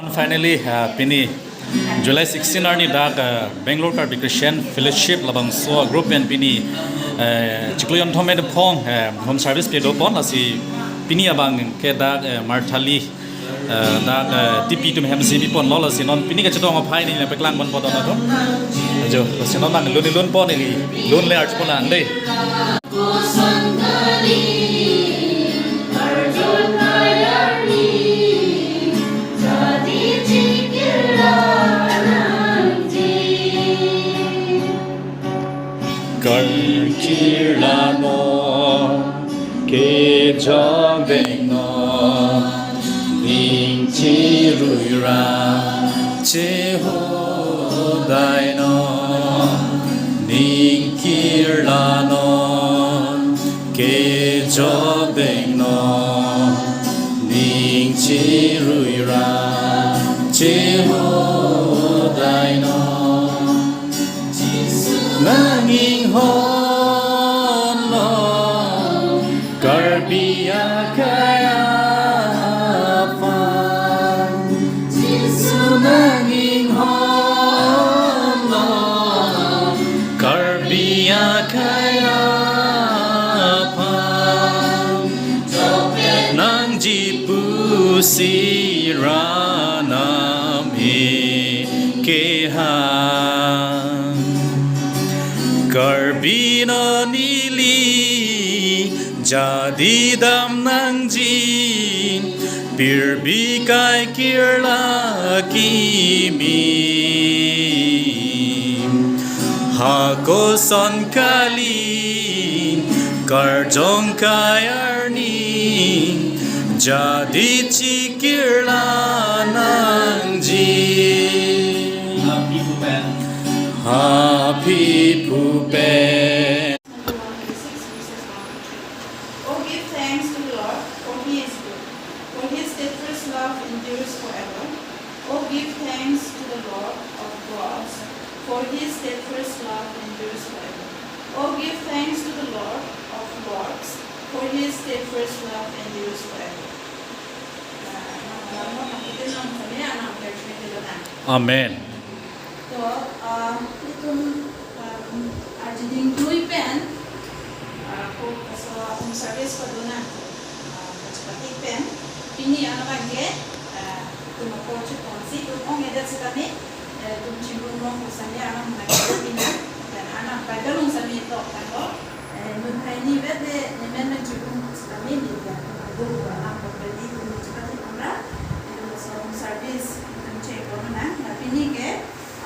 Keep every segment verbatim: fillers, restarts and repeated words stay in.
Finally, uh, pini July sixteen arni dak, uh, Bangalore Karbi Christian Fellowship labangso group pen pini, uh, chiklo kethom aphong, uh, home service pado pon, lasi pini abang ke dak, uh, Marthali, uh, dak, uh, T P atum hem si pi ponlo, lasi non pini kachetong aphai neli paklang ponpo don atum. Jo, lasi non nang lun lun pon neli, lun le arch pon lang dei. Karkirla non, kejok deng non, ning chirui ra chehodai non, ning kirla non, kejok deng non, ning chirui ra chehodai non. Nang inghon lo Karbi akai aphan. Jisu nang inghon lo Karbi akai aphan. Nangji pusi ra nam e keha. Karbi non neli jadi dam nangji, pirbi kaikirla kimi. Ha koson kali, karjong kai arni, jadi chikirla nangji. Happy Pupen. Happy Pupen. Oh, give thanks to the Lord, for he is good, for his steadfast love endures forever. Oh, give thanks to the Lord of gods, for his steadfast love endures forever. Oh, give thanks to the Lord of lords, for his steadfast love endures forever. Amen. To, ah, itum, ah, arjiding tui pen, ah, ko kaso home service padonang, ah, kachepate pen, pini anabang ke, ah, itum apor chepon si, itum ong-edet setame, eh, itum chingrum long ko sami anang nang pina, dan anang Bible long sami tok tanglo, eh, nun hai ni vet de, ne men men chingrum setame ni dia, aduh, anang pembeli itum chepate pamra, itum kaso home service, itum chepon nang, na pini ke,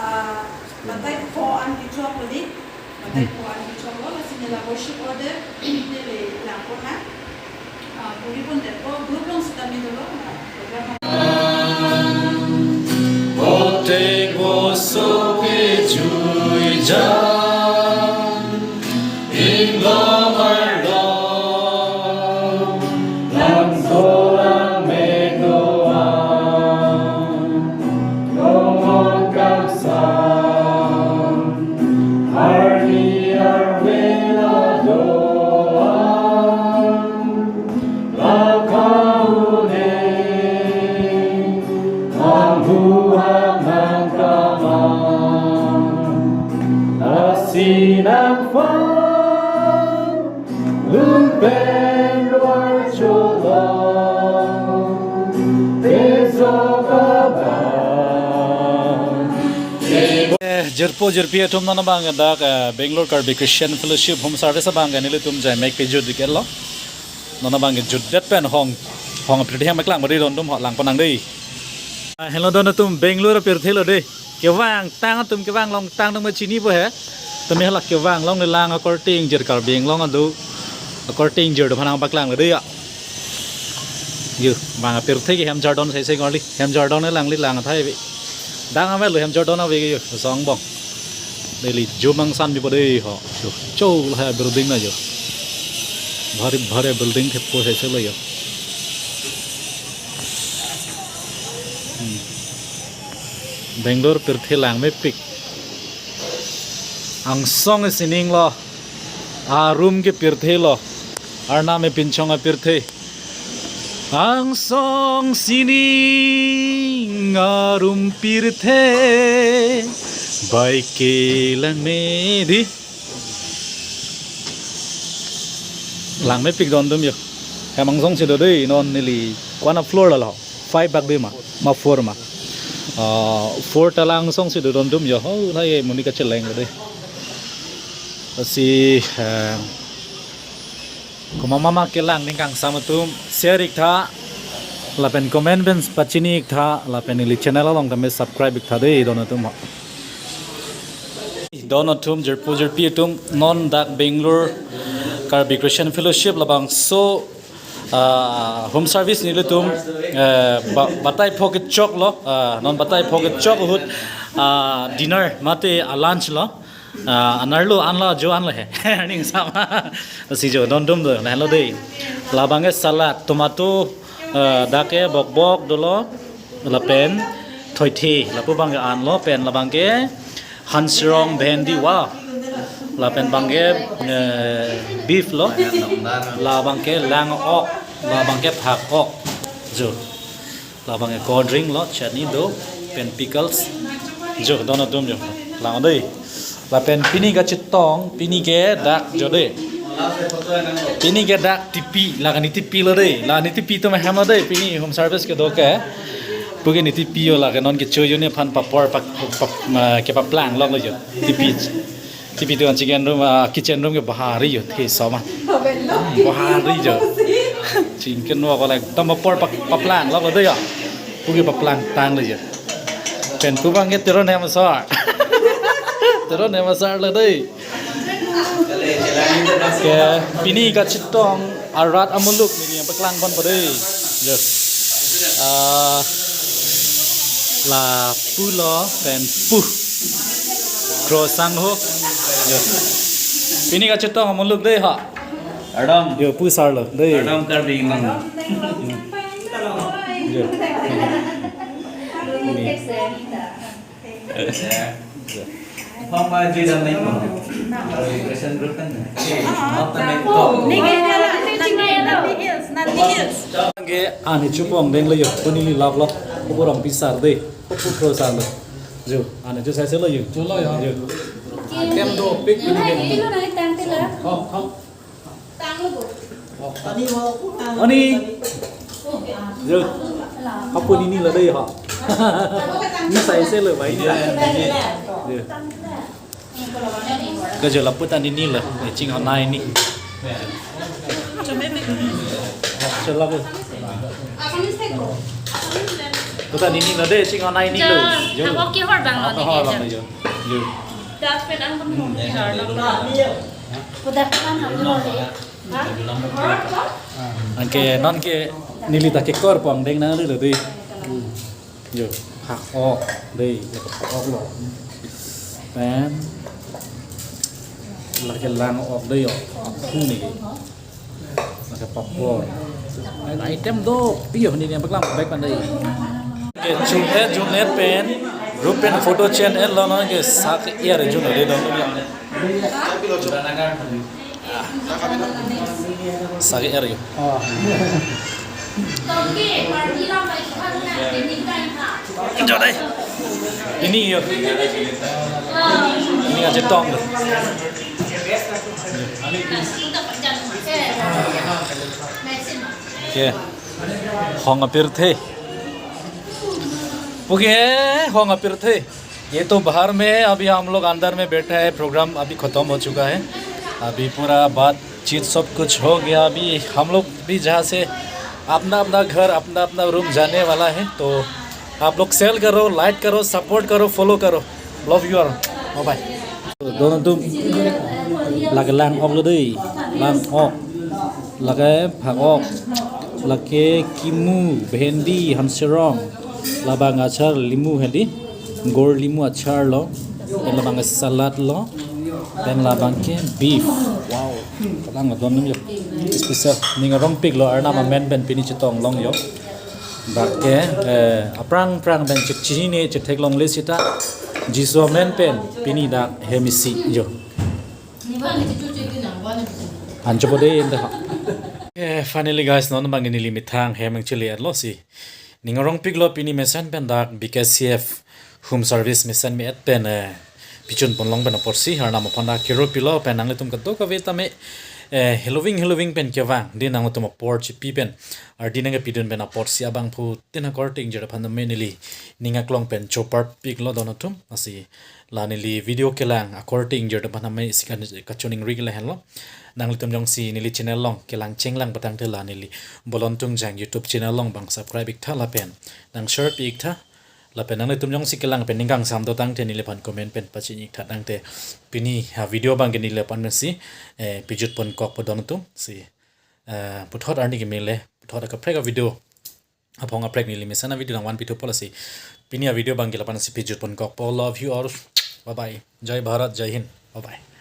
ah, batai pho an kechok lo di. Batai pho an kechok lo, lasi neli la worship order neli lang pon nang. Ah, puri pon det po, group long setame dolo, ah, program. Ote boso ke jui ja. Inglong arlo, langso langmek doan, longmon kangsam, arni arve la doan, la kaune, anghu hang hang kamang, lasi nangphan, lun pen ruar cholo, teso kabang. Eh, jirpo jirpi atum, non abang dak, eh, Bangalore Karbi Christian Fellowship Home Service abang ke nelitum jai mek pejut dik-et lo. Non abang ke jutdet pen hong, hong apirthe hang meklang bari don atum ho lang pon nang dei. Ah, hello don atum, Bangalore apirthe lo dei. Kevang tang atum, kevang long tang atum chinipo he. Tumi hala kevang longle lang akorte ingjir Karbi Anglong adu. Akorte ingjir do phanang paklang le dei ya. Yo, bang apirthe ke hem jardon sai sai ngorli. Hem jardon langli lang athai ve. Dang ame lo hem jardon ave ke yo, song bong. Neli jumang san bipo dei ho. Yo, cho la hai building na yo. Bhari bhari building thepo sai sai lo yo. Hmm. Bangalore pirthe lang mepik. Angsong sining lo. Arum ke pirthe lo. Arnam e pinchong apirthe. Angsong sining. Ngarum pirthe bai ke langme di. Langmepik don dum yo. Hem angsong si do dei, non neli ko-an a floor lo lo. Five bak dei ma, ma four ma. Ah, four ta lang angsong si do don dum yo. Ho, lahai monit kacheleng lo dei. Lasi, eh, komat ma kelang ning kangsam atum share ik tha, lapen comment pen pachini ik tha, lapen ili channel along tame subscribe ik tha dei don atum ho. Don atum, jirpo jirpi atum, non dak Bangalore Karbi Christian Fellowship labangso, ah, home service nelitum, eh, ba-, batai pho kechok lo, ah, non batai pho kechok ahut, ah, dinner mate a lunch lo. Ah, anerlo anlo, jo anlo he. Ning sama. Si jo, don dum do, lahenlo dei. Labang ke salad, tomato, eh, dak ke bokbok dolo, lapen thoithe, lapu abang ke anlo, pen labang ke hansirong bhendi wa. Lapen abang ke, eh, beef lo. Labang ke lang ok, labang ke phak ok. Jo. Labang ke cold drink lo, chutney do, pen pickles. Jo, don atum jo. Lang dei. Lapen pini kachetong, pini ke dak jo dei. Pini ke dak tipi, la kani tipi lo dei. La kani tipi atum ahem lo dei, pini home service kedo ke. Pu ke ni tipi yo, la ke non kecho yo nephan papor pak, pak, ma, kepaplang lok lo jo. Tipi. Tipi atum chicken room, ah, kitchen room ke bahari jo, the sama. Bahari jo. Chicken room ko lek tam papor pak, paplang lok lo dei ya. Pu ke paplang tang lo jo. Pen pu abang ke Teron hem asar. Teron hem asar lo dei. Ke pini kachetong arat amuluk neli paklang pon pade. Jo. Ah, lapu lo pen pu. Croissant ho. Jo. Pini kachetong amuluk dei ha. Ardom. Jo, pu sar lo dei. Ardom Karbi Anglong. Jo. Ini. Ke ani chupong deng lo jo, pu neli lak lo, pu rong pisar dei, pu croissant lo. Jo, ani chu sai se lo jo. Chulo jo. Jo. Item dopik pini ke. Hok, hok. Ani. Jo. Hapu nini lo dei ha. Ni sai se lo bai ni. Jo. Ke jo lapu ta nini lo. Ni chinghon nai ni. Chela ke. Lapu ta nini lo dei, chinghon nai ni lo. Jo. Jo. Ako ki hor bang lo ni. Ako hor bang lo jo. Jo. Dak pen ang pun hor ni har lo. Pudak kan hor ni. Anke non ke neli ta kekor pon deng nang lo dei. Jo, phak ok dei, phak ok lo. Pen lake lang ok dei yo. Pu ni. Lake papor. Item dopik yo, neli paklang bek pan dei. Ke chungnat chungnat pen group pen photo chen-et lo, non ke sak er jun dei don. Sak er yo. Jo dei. Ini yo. Ini aja tong. Oke. Hong apirthe. Oke, hong apirthe. ये तो बाहर में है, अभी हम लोग अंदर में बैठा है, प्रोग्राम अभी खत्म हो चुका है। अभी पूरा बातचीत सब कुछ हो गया। अभी हम लोग भी जहाँ से अपना अपना घर, अपना अपना रूम जाने वाला है। तो आप लोग शेयर करो, लाइक करो, सपोर्ट करो, फॉलो करो। Love you all. Bye bye. Don atum, lake lang ok lo dei, lang ok, lake phak ok, lake kimu, bhendi, hansirong, labang achar limu hedi, gor limu achar lo, pen labang salad lo, pen labang ke beef. Wow, kalang lo don atum yo. Special, ning arongpik lo, Arnam amen pen pini chetong long yo. Dak ke, eh, aphrang aphrang pen chik chini ne chetheklongle seta, Jisu amen pen pini dak hem isi jo. Ancho po dei ente ha. Eh, finally guys, non abang neli methang hem nangchele-et lo si. Ning arongpiklo pini mesen pen dak B K C F Home Service mesen me-et pen, eh, pijutpon long pen apotsi Arnam aphan dak kero pilo pen nanglitum kadokave tame, eh, heloving heloving pen kevang di nanglitum apor chipi pen ardi nangkepidun pen apotsi abangphutin akorte ingjir aphan tame neli ning aklong pen choparpiklo don atum. Lasi la neli video kelang akorte ingjir aphan tame isi kan kachoningri ke lahenlo. Nanglitum jongsi neli channel along kelang chenglang patangte la neli Bolon Tungjang YouTube channel along bang subscribe iktha lapen nang share pi iktha. Lapen nanglitum jongsi kelang pen ning kangsam do tangte neliphan comment pen pachini iktha tangte pini avideo abangke neliphan pensi, eh, pijutpon kokpo don atum. Si, eh, puthot arni kemele, puthot akaprek avideo, aphong aprek neli mesen avideo nangvanpi thupo. Lasi pini avideo abangke lapu-an si pijutpon kokpo. Love you all. Bye bye. Jai Bharat, Jai Hind. Bye bye.